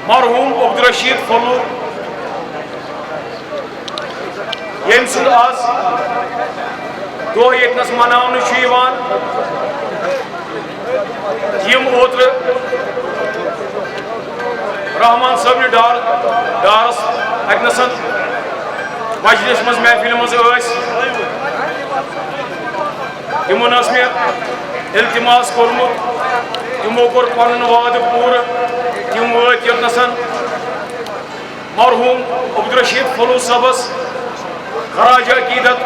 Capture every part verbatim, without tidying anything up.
مرحوم عبدالرشید پھلو، ییٚمہِ سُنٛد آز دۄہ ییٚتنَس مناونہٕ چھُ یِوان، یِم اوترٕ رحمان صٲبنہِ ڈار ڈارَس اَتہِ نَسَن مجلِس منٛز، محفِلہِ منٛز ٲسۍ، تِمَن ٲس مےٚ التماس کوٚرمُت، تِمو کوٚر پَنُن وعدٕ پوٗرٕ، تِم وٲتۍ یوٚتنَسَن مرحوم عبدالرشید پھلو صٲبَس خراج عقیدت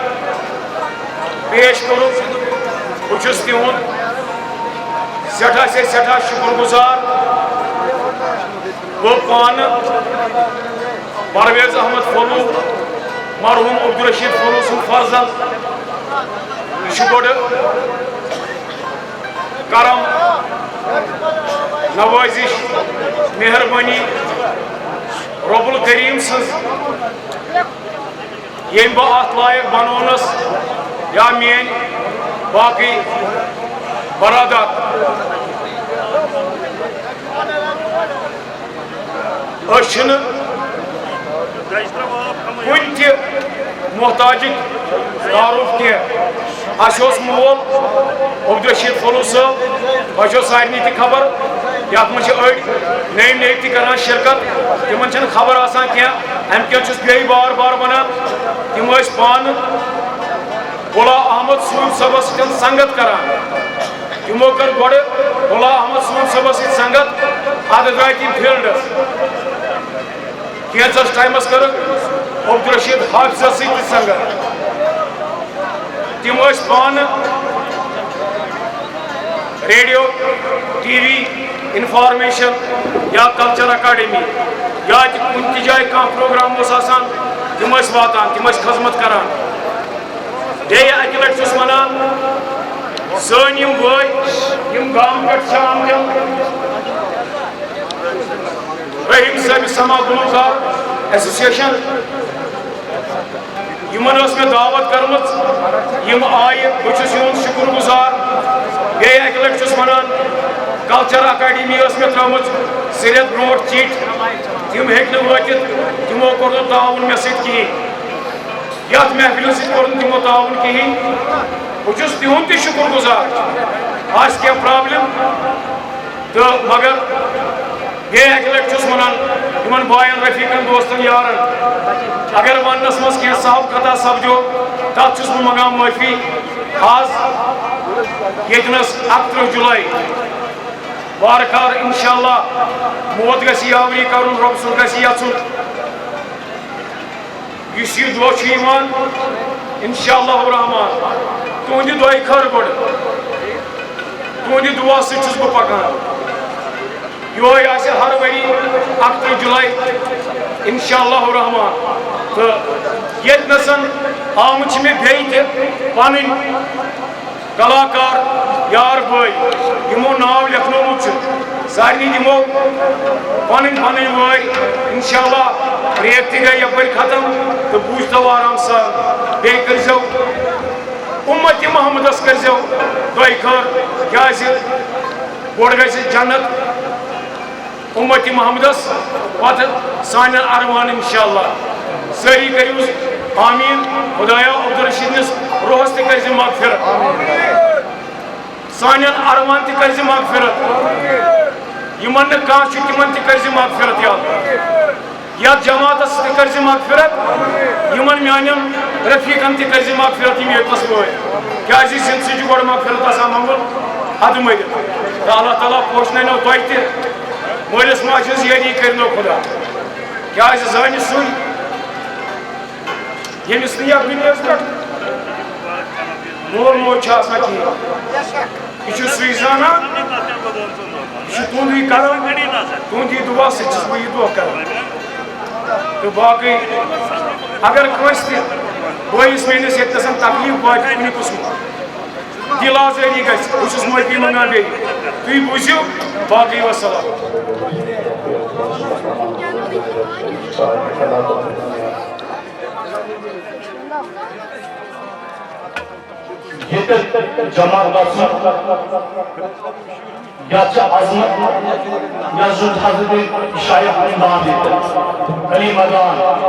پیش کوٚرُکھ۔ بہٕ چھُس تِہُنٛد سٮ۪ٹھاہ سے سٮ۪ٹھاہ شُکُر گُزار۔ بہٕ پانہٕ پرویز احمد پھلو، مرحوم عبدالرشید پھلو سُنٛد فرزند، یہِ چھُ بڑٕ کرم نوازش، مہربٲنی رب الکریم سٕنٛز، ییٚمۍ بہٕ اتھ لایق بنوونس، یا میٲنۍ باقٕے برادر۔ أسۍ چھِنہٕ کُنہِ تہِ محتاجٕکۍ تعارُف کینٛہہ۔ اَسہِ اوس مول عبدالرشید پھلو صٲب، تۄہہِ چھو سارنٕے تہِ خبر، یَتھ منٛز چھِ أڑۍ نٔوۍ نٔوۍ تہِ کران شرکت، تِمن چھَنہٕ خبر آسان کینٛہہ۔ اَمہِ کِنۍ چھُس بیٚیہِ بار بار وَنان، تِم ٲسۍ پانہٕ غلام احمد صوٗفۍ صٲبَس سۭتۍ سنگت کران۔ تِمو کٔر گۄڈٕ غلام احمد صوٗفۍ صٲبَس سۭتۍ سنگت، پتہٕ درٛاے تِم فیلڈس۔ کینٛژس ٹایمس کٔرٕکھ عبدالرشید حافظس سۭتۍ تہِ سنگت۔ تِم ٲسۍ پانہٕ ریڈیو، ٹی وی، انفارمیشن یا کلچر اکیڈمی یا تہِ کُنہِ تہِ جایہِ کانٛہہ پروگرام اوس آسان، تِم ٲسۍ واتان، تِم ٲسۍ خدمت کران۔ بیٚیہِ اَکہِ لَٹہِ چھُس وَنان، سٲنۍ یِم بٲے، یِم گامہٕ پٮ۪ٹھ چھِ آمٕتۍ، رحیم صٲب سما گلوکار ایسوسیشن، یِمن ٲس مےٚ دعوت کٔرمٕژ، یِم آیہِ، بہٕ چھُس یِہُنٛد شُکُر گُزار۔ بیٚیہِ اَکہِ لَٹہِ چھُس وَنان، کلچر اکیڈمی ٲس مےٚ ترٲومٕژ سرٮ۪تھ برونٛٹھ چِٹھۍ، تِم ہیٚکۍ نہٕ وٲتِتھ، تِمو کوٚر نہٕ تعاوُن مےٚ سۭتۍ کِہیٖنۍ۔ یتھ محفلہِ سۭتۍ کوٚر نہٕ تِمو تعاوُن کِہیٖنۍ۔ بہٕ چھُس تِہُنٛد تہِ شُکُر گُزار۔ آسہِ کینٛہہ پرابلم تہٕ مگر بیٚیہِ اَکہِ لَٹہِ چھُس وَنان یِمن باین، رفیقن، دوستن، یارن، اگر وننس منٛز کینٛہہ سہو خطا سپدیو، تتھ چھُس بہٕ منگان معٲفی۔ آز ییٚتہِ نس اَکترٕہ جُلے وارٕ کارٕ انشاءاللہ موت گژھِ یاوری کرُن، رۄب سُنٛد گژھِ یژھُن۔ یُس یہِ دۄہ چھُ یِوان، انشاءاللہ الرحمن، تُہنٛدِ دۄیہِ خٲر گۄڈٕ، تُہنٛدِ دُعا سۭتۍ چھُس بہٕ پکان۔ یِہوٚے آسہِ ہر ؤری اَکترٕہ جُلے، انشاءاللہ الرحمن۔ تہٕ ییٚتہِ نَسَن آمٕتۍ چھِ مےٚ بیٚیہِ تہِ پنٕنۍ کلاکار یار بٲے، یِمو ناو لیکھنومُت چھُ، سارنٕے دِمو پنٕنۍ پنٕنۍ وٲرۍ۔ انشاءاللہ ریٹ تہِ گٔے یپٲرۍ ختم تہٕ بوٗزتو آرام سان۔ بیٚیہِ کٔرۍزیو اُمتِ محمدس کٔرۍزیو دۄیہِ خٲر، کیازِ گۄڈٕ گژھِ جنت۔ اُمتِ محمدس پتہٕ سانٮ۪ن ارمان انشاءاللہ۔ سٲری کٔرِو آمیٖن۔ خدایا عبدالرشیدنِس روحس تہِ کٔرزِ مغفرت، سانٮ۪ن ارمان تہِ کٔرزِ مغفرت، یِمن نہٕ کانٛہہ چھُ تِمن تہِ کٔرزِ مغفرت یا اللہ۔ یتھ جماعتس تہِ کٔرزِ مغفرت، یِمن میانٮ۪ن رفیقن تہِ کٔرزِ مغفرت، یِم ییٚتنس وٲتۍ۔ کیازِ زِندٕ سۭتۍ چھُ گۄڈٕ مغفرت آسان منٛگُن، ادٕ مٔرِتھ۔ تہٕ اللہ تعالیٰ پوشنٲینو تۄہہِ تہِ، مٲلِس ماجہِ ہٕنٛز یٲری کٔرِنو خدا۔ کیازِ زانہِ سُے، ییٚمِس نہٕ یتھ دُنیاہس پٮ۪ٹھ مول موج چھُ آسان کِہیٖنۍ۔ یہِ چھُ سُے زانان، یہِ چھُ تُہُنٛدُے کران، تُہُنٛدی دُعا سۭتۍ چھُس بہٕ یہِ دۄہ کران۔ تہٕ باقٕے اگر کٲنٛسہِ تہِ بٲیِس میٲنِس ییٚتہِ نَسَن تکلیٖف واتہِ کُنہِ قٕسمُک، دِل آزٲری گژھِ، بہٕ چھُس معٲفی منٛگان بیٚیہِ۔ تُہۍ بوٗزِو، باقٕے وسلام۔ ییٚتٮ۪تھ جمع گژھُن، یَتھ چھِ عظمت، یَتھ چھُ حضرت شیخ امداد ییٚتٮ۪تھ، علی مردان۔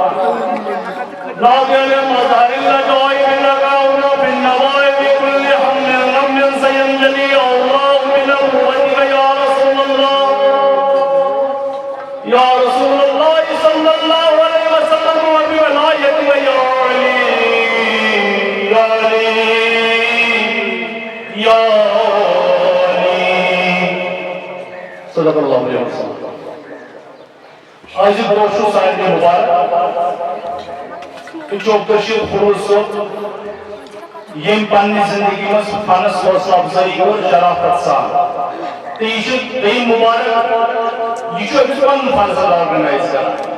نادي على مظهر العجائب لقاؤنا في النوائب كل هم غم سينجلي أولاه بنبوتك يا رسول الله. يا رسول الله صلى الله عليه وسلم وبولايتك يا علي، يا علي، يا علي. صدق الله العظيم. آز برونٛہہ چھُ سارنٕے مُبارک۔ تہٕ چوکدٔشیٖد خلوص صٲب، ییٚمۍ پننہِ زندگی منٛز فنس حوصلہٕ افزٲیی کٔر شرافت سان۔ تہٕ یہِ چھُ بیٚیہِ مُبارک، یہِ چھُ أمِس پنُن فن سان organize کران۔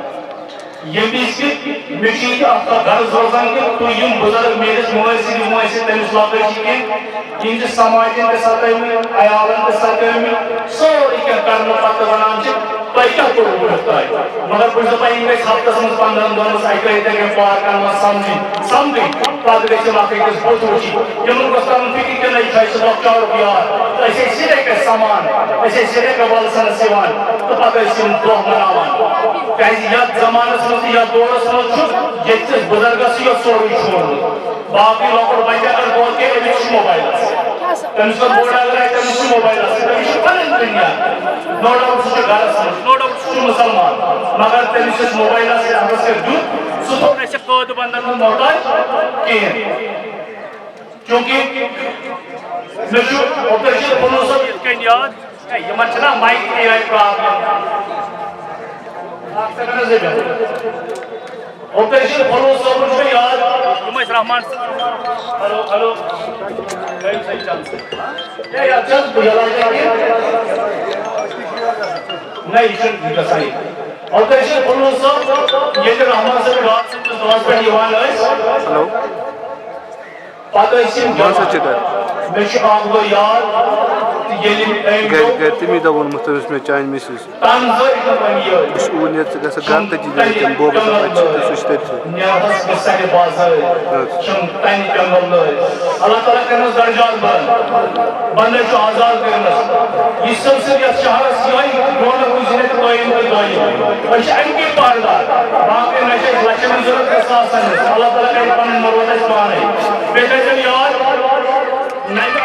ییٚمہِ وِزِ کہِ مےٚ چھُ ییٚتہِ اکھ اکھ غرض روزان کہِ تُہۍ یِم بُزرگ میٲنِس مٲلۍ سٕنٛدِ وٲنٛسہِ تٔمِس لۄکٕٹۍ چھِ کینٛہہ، یِم چھِ سماجن تہِ ستٲومٕتۍ، عیالن تہِ ستٲومٕتۍ، سورُے کینٛہہ کرنہٕ پتہٕ ونان چھِ، تۄہہِ کیٛاہ کوٚروٕ برٛونٛہہ تام؟ مگر بہٕ چھُس دَپان، یِم گٔژھۍ ہفتس منٛز پنٛدہن دۄہن منٛز اَکہِ لٹہِ یِتھَے کٔنۍ پارکن منٛز سمجھٕنۍ، سمجھٕنۍ، پتہٕ گٔژھۍ یِم اکھ أکِس بُتھ وٕچھِنۍ۔ یِمن گوٚژھ ترُن فِکرِ کہِ نہ، یہِ چھُ اَسہِ لۄکچارُک یار، تہٕ أسۍ ٲسۍ یِتھَے کٔنۍ سمان، أسۍ ٲسۍ یِتھَے کٔنۍ وۄلسنس یِوان، تہٕ پتہٕ ٲسۍ یِم دۄہ مناوان۔ کیٛازِ یتھ زمانس منٛز تہٕ یتھ دورس منٛز چھُ ییٚتہِ کِس بُزرگس یہِ سورُے چھوڑمُت۔ باقٕے لۄکُٹ بچہٕ اگر گوٚو کینٛہہ، أمِس چھُ موبایلس۔ تٔمِس کھۄتہٕ بوٚڑ اگر آسہِ، تٔمِس چھُ موبایلس سۭتۍ۔ تٔمِس چھُ پنٕنۍ دُنیا۔ No doubt سُہ چھُ گرس منٛز، no doubt سُہ چھُ مُسلمان۔ مگر تٔمِس یُس موبایلس سۭتۍ اَتھس کٮ۪تھ دیُت، سُہ تھوٚو نہٕ اَسہِ قٲدٕ بننس منٛز محتاج کِہیٖنۍ۔ چوٗنٛکہِ مےٚ چھُ عبدالرشید بنو صٲب یِتھ کٔنۍ یاد، ہے، یِمن چھِنہ مایکہِ تہِ یِہوٚے problem۔ اکھ second حظ، ییٚتٮ۪ن۔ عبدالرشید بنو صٲبُن چھُ مےٚ یاد۔ یِم ٲسۍ رحمان۔ Hello، hello۔ ہے، یَتھ چھِ حظ بہٕ یَلہٕ اَتہِ؟ نہ، یہِ چھُنہٕ گژھان یہِ۔ عبدالرشید بنو صٲب، ییٚلہِ رحمان صٲب راتھ سٕنٛدِس دۄہس پٮ۪ٹھ یِوان ٲسۍ، Hello۔ پتہٕ ٲسۍ یِم بہٕ ہسا چھُ گرِ۔ مےٚ چھُ اکھ دۄہ یاد، ییٚلہِ أمۍ گرِ، دوٚپ، گرِ تٔمی دۄہ ووٚنمُت تٔمِس مےٚ چانہِ مِسِز۔ تنزٲے تہٕ وۄنۍ یٲرۍ۔ بہٕ چھُس اوٗرۍ نیرٕ ژٕ گژھکھ گرٕ تٔتی چھُم دِتھ تٔمۍ بوبہٕ تنہِ دَپان، ژٕ تہِ، ژٕ چھُ تٔتھٕے۔ نیرہَس بہٕ سرِ بازٲرۍ، اَدٕ۔ چھُم تنہِ جنگل لٲرۍ۔ اللہ تعالیٰ کٔرِنَس درجات بلند۔ بندے چھُ آزاد کٔرمٕژ۔ یہِ سلسلہٕ یتھ شہرس یِہوٚے رونق روٗزِن تہٕ قٲیِم تہٕ دٲیِم۔ أسۍ چھِ اَمہِ کِنۍ پہرٕدار۔ باقٕے نہ چھِ اَسہِ لَچھَن ہٕنٛز ضروٗرت، نہ ساسَن ہٕنٛز۔ اللہ تعالیٰ کَرِ پَنٕنۍ مُروت اَسہِ پانَے۔ بیٚیہِ تھٲیزیو یاد، نَوِ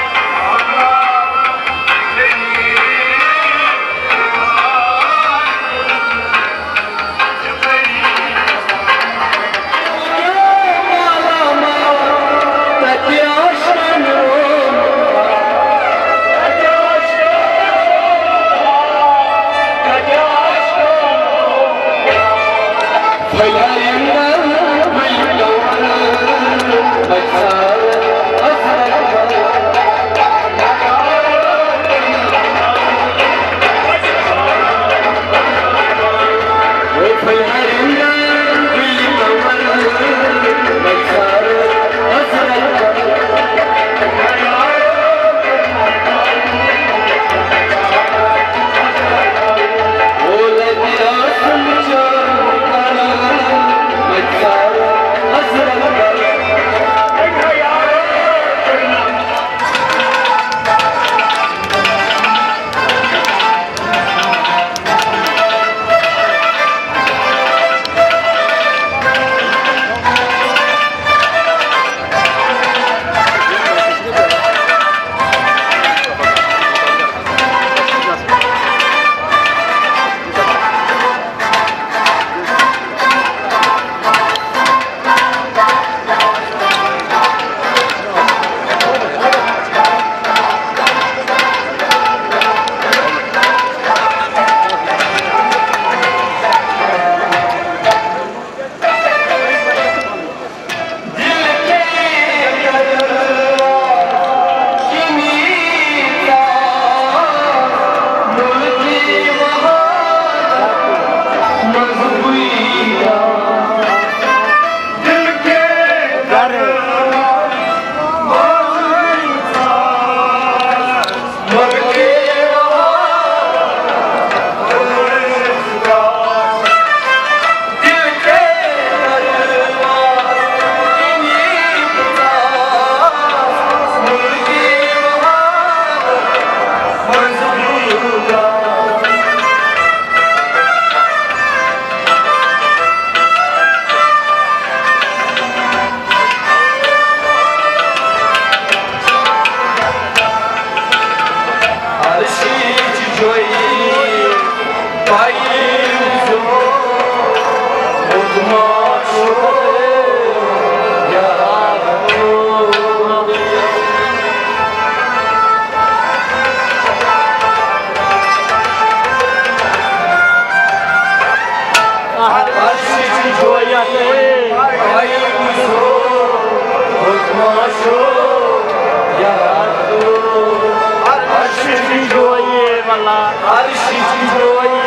عرشٕچ جویی، واللہ۔ عرشٕچ جویی۔